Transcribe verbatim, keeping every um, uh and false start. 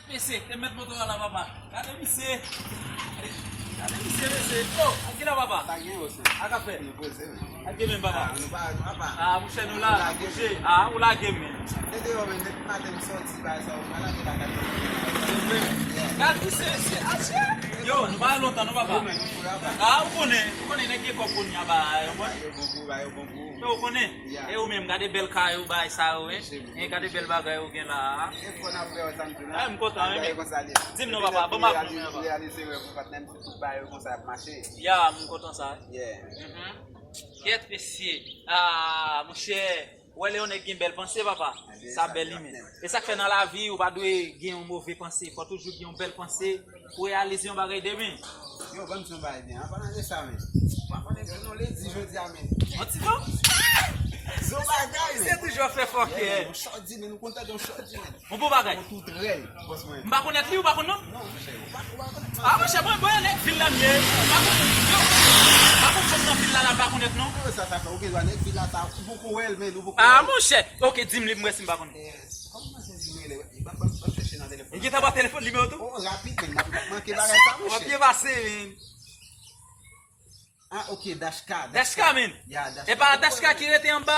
Mesye, te met moto a la, papa. Gade misye. Gade misye, mesye. Oh, a ki la, papa? Pa gen yo, se. A ka fè? Nou poze, men. A gen men, papa. Ah, nou pa, nou pa. Ah, monchè, nou la. Ou lage. Monchè, ah, ou lage, men. Se deyò, men, depi maten m sòti, bay sa, ou pa lage la, gade. Se vre. Yeah. Gade misye, se, ah, chè. Yo, nou pa lontan, non, papa. Wi, men, nou fou, papa. Ah, ou konnen, ou konnen, nèg gen kòb kounye a, ba, yo, ba, yo bon pou, ba, yo bon pou. Yo konnen. Yeah. E ou menm, gade bèl kay ou bay sa yo, hein? Hein, gade bèl bagay ou gen la a. E fò n ap fè yo sa m di la. Ah, m kontan, wi, men. Di m non, papa. Bon, m ap realize rèv ou, patnè m, si tout bagay yo konsa ap mache. Ya, m kontan sa. Yeah. Mhm. Kèt, mesye. Ah, monchè. Ou wè lè yon nèg gen bèl panse, papa? Sa bèl li menm. E sa k fè nan lavi, ou pa dwe gen yon move panse. Fò toujou gen yon bèl panse. Pou reyalize yon bagay demen. Yo, ban m di yon bagay byen. An palan de sa, men. Ou pa konnen di non, ledi jodi a, men. Yon ti non? Yon bagay, men. Se toujou ap fè fòkè. Yeah, yon chòdi, men. Nou konn tande yon chòdi, men. Yon bon bagay. Yon tou trèl, bòs mwen. M pa konèt li, ou pa konn non? Non, monchè, ou pa, ou pa konèt. Ah, monchè, mwen, mwen, nèg vil la m ye. M pa konn, yo, m pa konn jwenn nan vil la, la, m pa konn non. Yo, sa, sa fè, ou gen dwa nèg vil la, sa, ou poko wè l, men, ou poko wè l. Ah, monchè, ok, di m li, m wè si m pa konn. Eh, kòman se di rele? Ban, ban, ban m chèche nan telefòn. Li gentan ba telefòn nimewo tou? Oh, rapid, men, m ap manke bagay sa, monchè. W ap byen pase, men. Ah, ok, Dashka, Dashka, Dashka, men. Ya, Dashka. E pa Dashka ki rete anba,